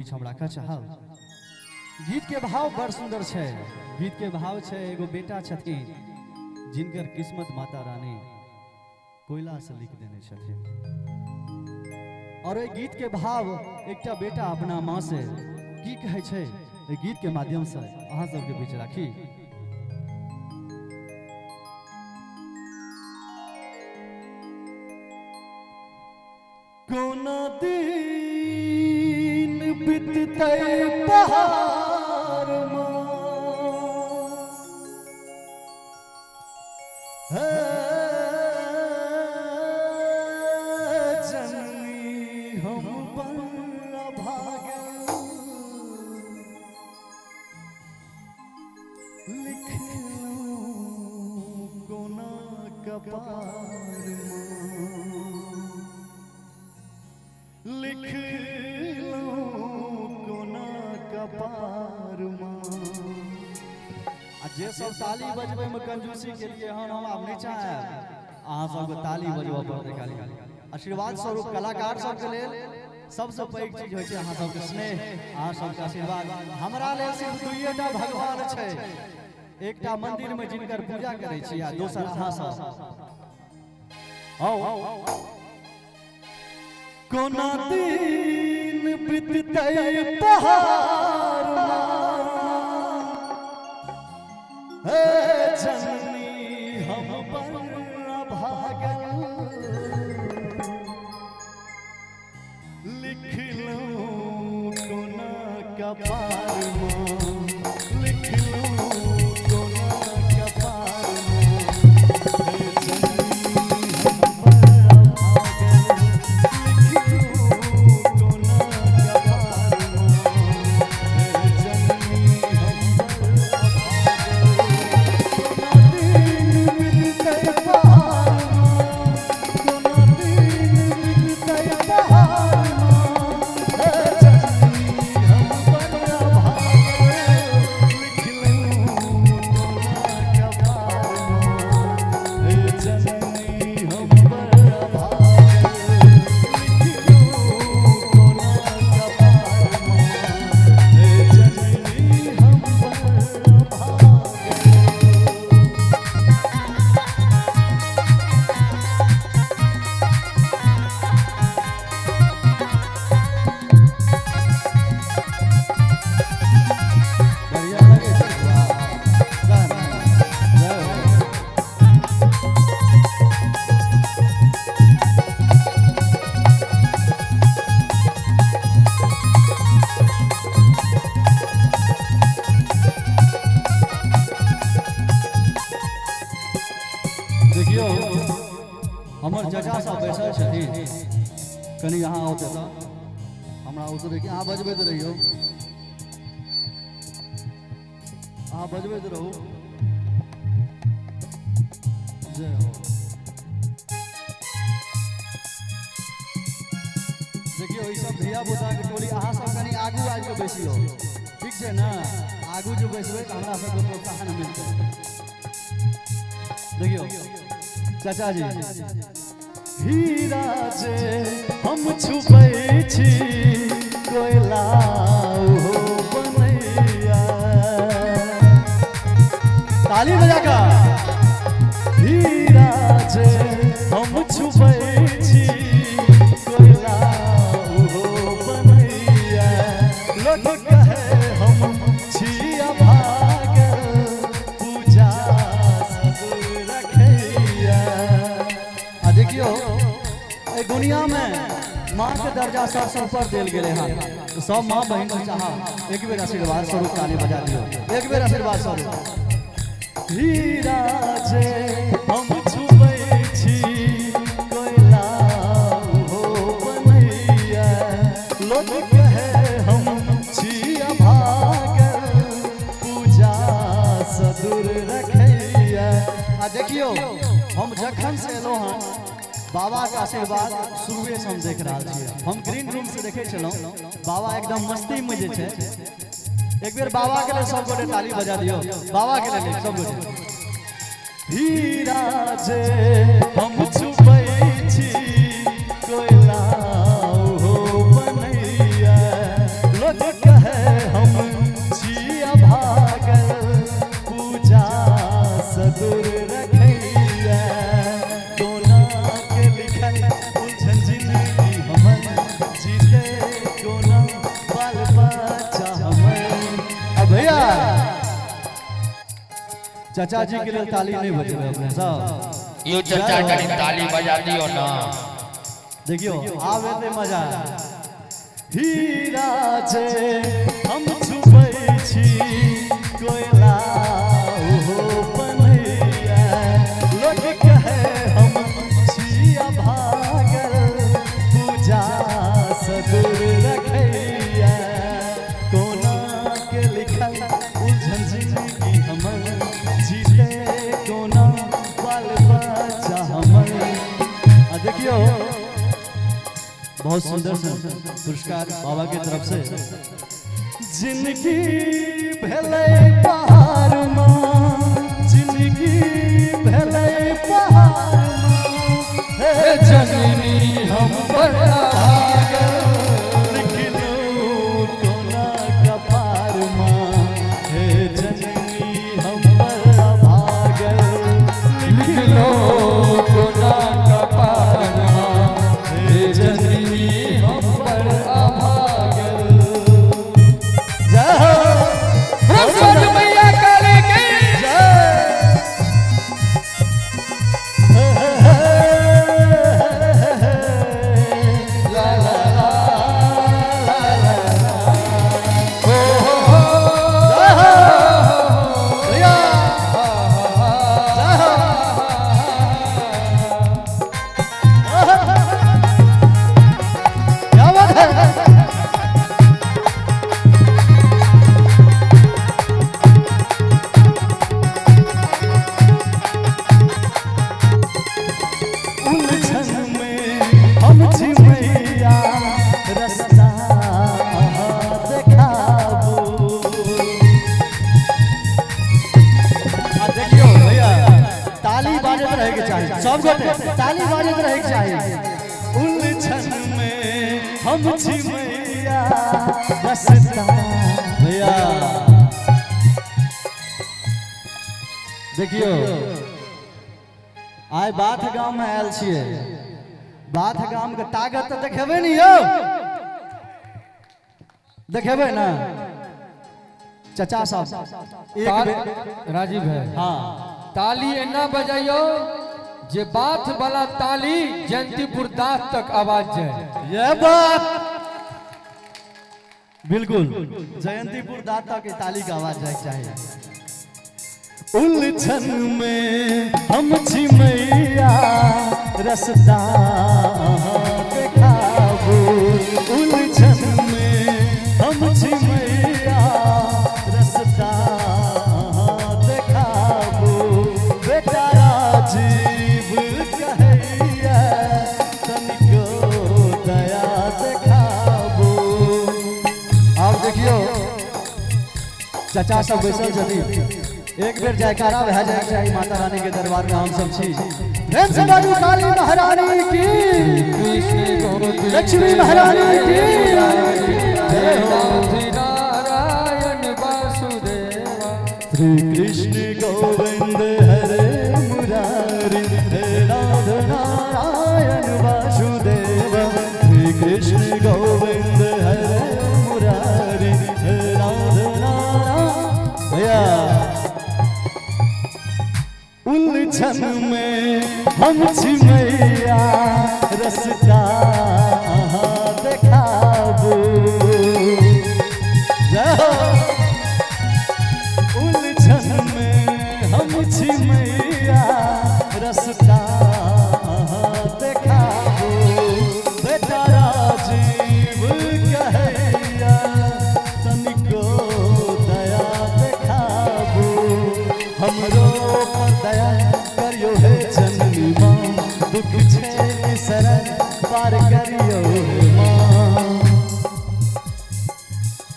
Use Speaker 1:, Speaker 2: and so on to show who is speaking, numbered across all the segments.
Speaker 1: बीच हम राखऽ चाहब। गीत के भाव बड़ सुंदर छै। गीत के भाव छै, एगो बेटा छथिन जिनकर किस्मत माता रानी कोयला से लिख देने छथिन और ओहि गीत के भाव एकटा बेटा अपना माँ से की कहै छै, एहि गीत के माध्यम से अहाँ सबके बीच राखी। कोना दिन बिततै पहाड़ हे जननी हम बड़ भागल, लिखलहुँ कोना कपार, लिखलहुँ कोना कपार। आ जे सब ताली बजबै में कंजूसी केलिए हन, हम आब नहि चाहब अहाँ सबके ताली बजबऽ पड़तै। खाली आशीर्वाद स्वरूप कलाकार सबके लेल सबसँ पैघ चीज होइ छै अहाँ सबके स्नेह, अहाँ सबके आशीर्वाद। हमरा लेल सिर्फ दुइएटा भगवान छै, एकटा मंदिर में जिनकर पूजा करै छी आ दोसर अहाँ सब। आउ। कोना दिन बिततै पहाड़ हे जननी हम बड़ भागल, लिखलहुँ कोना कपार, लिखलहुँ कोना कपार, हे जननी हम बड़ भागल, लिखलहुँ कोना कपार, हे जननी हम बड़ अभागल। कोना दिन बिततै पहाड़, कोना दिन बिततै पहाड़, हे जननी हम बड़ अभागल, लिखलहुँ कोना कपार, हे जननी हम बड़ अभागल, लिखलहुँ कोना कपार, हे जननी हम बड़ अभागल। बढ़िया लगे छै। वाह, वाह, वाह, जय हो। देखियौ, हमर चचा सब बैसल छथिन, कनि अहाँ आउ तऽ हमरा उतरे कि अहाँ बजबैत रहियौ, अहाँ बजबैत रहू। जय हो। देखियौ, ई सब धिया पुताके टोली, अहाँ सब कनि आगू आबि कऽ बैसियौ, ठीक छै ने? आगू जे बैसबै तऽ हमरा सबके प्रोत्साहन मिलतै। देखियौ चाचा जी, हीरा जे हम छुपै छी कोयला हो बनैया, ताली बजा कऽ। हीरा जे हम छुपै छी कोयला हो बनैया, लोक कहे हम छी अभागल, पूजा सदुर रखैया। आ देखियौ, एहि दुनिया में माँ के दर्जा सबसे ऊपर देल गेलै हन, तऽ सब माँ बहिन के चाहब एक बेर आशीर्वाद स्वरूप ताली बजा दियौ, एक बेर आशीर्वाद स्वरूप। हीरा जे हम छुपै छी कोयला हो बनैया, लोक कहे हम छी अभागल, पूजा सदुर रखैया। आ देखियौ, हम जखन से एलहुँ हन, बाबा के आशीर्वाद शुरुए से हम देख रहल छियै। हम ग्रीन रूम से देखै छलहुँ, बाबा एकदम मस्ती में जे छै। एक बेर बाबा के लेल सब गोटे ताली बजा दियौ, बाबा के लेल सब गोटे। हीरा जे हम छुपै छी कोयला हो बनैया, लोक लोक कहे हम छी अभागल, पूजा सँ दूर रखैया। कोना के लिखल उलझन जिंदगी हमर, जीते कोना बाल बच्चा हमर। अब भैया चाचा जी के लिए ताली नहीं बजेबै अपने सब।
Speaker 2: यो चचा कनी ताली बजा दियो ना।
Speaker 1: देखियो आब एते मजा। हीरा जे हम छुबै छी कोयला ओहो बनैया। लोक कहे हम छी अभागल, पूजा सँ दूर रखैया। कोना के लिखल उलझन जिंदगी हमर, जीते कोना बाल बच्चा हमर। आ देखियो बहुत सुंदर से पुरस्कार बाबा के तरफ से। जिंदगी भेलै पहाड़ माँ, जिंदगी भेलै पहाड़ माँ, हे जननी हम बड़ अभागल, लिखलहुँ कोना कपार माँ, हे जननी हम बड़ अभागल, लिखलहुँ कोना कपार माँ, हे जननी हम बड़ अभागल। जय हो।
Speaker 3: सरस्वती मैया काली की
Speaker 1: जय। ला ला ला ला ला ला।
Speaker 3: हो हो हो।
Speaker 1: जय हो। भैया जय हो। क्या बात है। उलझन में हम छी मैया, रास्ता देखाबू। आ देखियो भैया ताली बाजैत रहे के चाही, सब गोटे ताली बाजैत रहे के चाही। उलझन में हम छी मैया, रास्ता। भैया देखियो आइ बाथ गाम में आयल छियै, बाथ गाम के ताकत तऽ देखेबै ने यौ, देखेबै ने चचा साहब एक बेर।
Speaker 3: राजीव है।
Speaker 1: हाँ।
Speaker 3: ताली एना बजाइयो जे बाथ वाला ताली जयंतीपुर दास तक आवाज जाए।
Speaker 1: ये बात बिल्कुल, जयंतीपुर दाता के ताली का आवाज जाए चाहिए। उलझन में हम छी मैया, रस्ता देखाबू। उलझन में हम छी मैया, रस्ता देखाबू। बेटा राजीव कहैया, तनिको दया देखाबू। आब देखियो चचा सब बैसल छथिन, एक बेर जयकारा भए जाए चाही माता रानी के दरबार में हम सब छी। प्रेम से बाजू काली महारानी की, लक्ष्मी महारानी की जय हो।
Speaker 3: नारायण वासुदेवा।
Speaker 1: श्री कृष्ण गोविंद हरे मुरारी, हे नाथ नारायण वासुदेव। श्री कृष्ण गोविंद हरे मुरारी, हे नाथ नारायण। भैया उलझन में हम छी मैया, रस्ता देखाबू। जय हो। उलझन में हम छी मैया, रस्ता देखाबू। बेटा राजीव कहैया, तनिको दया देखाबू। हमरो पर दया करियो हे जननी माँ, दुख छेली शरण पार करियो हे माँ।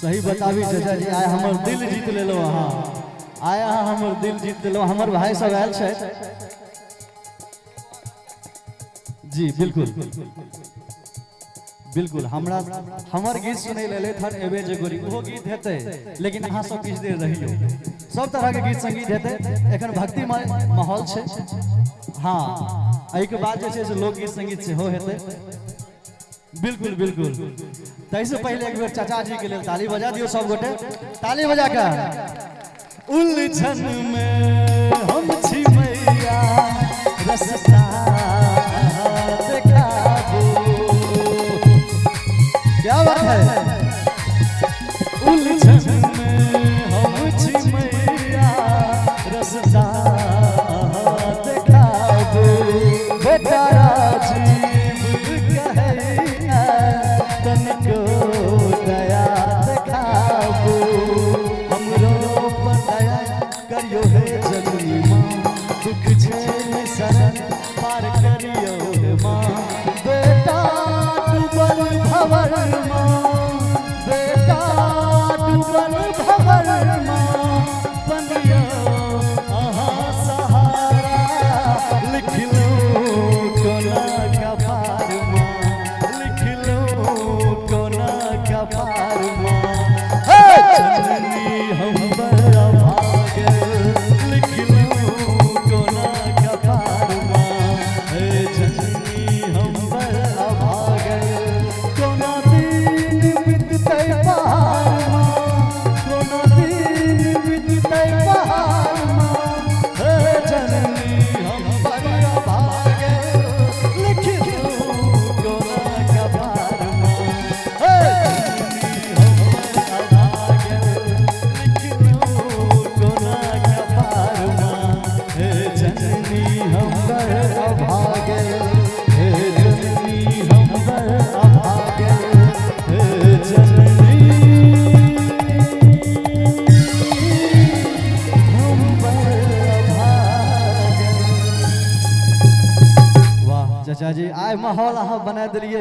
Speaker 1: सही बताबी चाचा जी, आइ हमर दिल जीत लेलो अहाँ, आइ अहाँ हमर दिल जीत लेलो। हमर भाई सब आयल छै जी, बिल्कुल बिल्कुल हमरा हमर गीत सुनै ले एलै थर एबे जे गोरी, ओहो गीत हेतै, लेकिन अहाँ सब किछु देर रहियौ। सब तरह के गीत संगीत हेतै, एखन भक्तिमय माहौल छै। हाँ, एहिके बाद जे छै से लोकगीत संगीत सेहो हेतै। बिल्कुल बिल्कुल, ताहिसँ पहिले एक बेर चाचा जी के लेल ताली बजा दियौ सब गोटे, ताली बजा कऽ। उलझन में हम छी मैया, रस्ता देखाबू। क्या बात है। उलझन में हम छी मैया, रस्ता देखाबू। बेटा राजीव कहैया, तनिको दया देखाबू। हमरो पर दया करियो हे जननी माँ, दुख झेल शरण पार करियो हे माँ। बेटा डूबल भवर माँ, बेटा डूबल भवर माँ, बनियो अहाँ सहारा। लिख लो कोना कपार माँ, लिख लो कोना कपार माँ। हे जननी हम बड़ अभागल, लिख लो कोना कपार माँ। हे जननी हम बड़ अभागल, कोना दिन बिततै पहाड़ माँ, कोना दिन बिततै पहाड़ माँ। हे जननी हम बड़ अभागल, लिख लो कोना कपार माँ। हे जननी हम बड़ अभागल, लिख लो कोना कपार माँ। हे जननी हम बड़ अभागल, हे जननी हम बड़ अभागल, हे जननी हम बड़ अभागल। वाह चाचा जी, आइ माहौल अहाँ बना देलियै।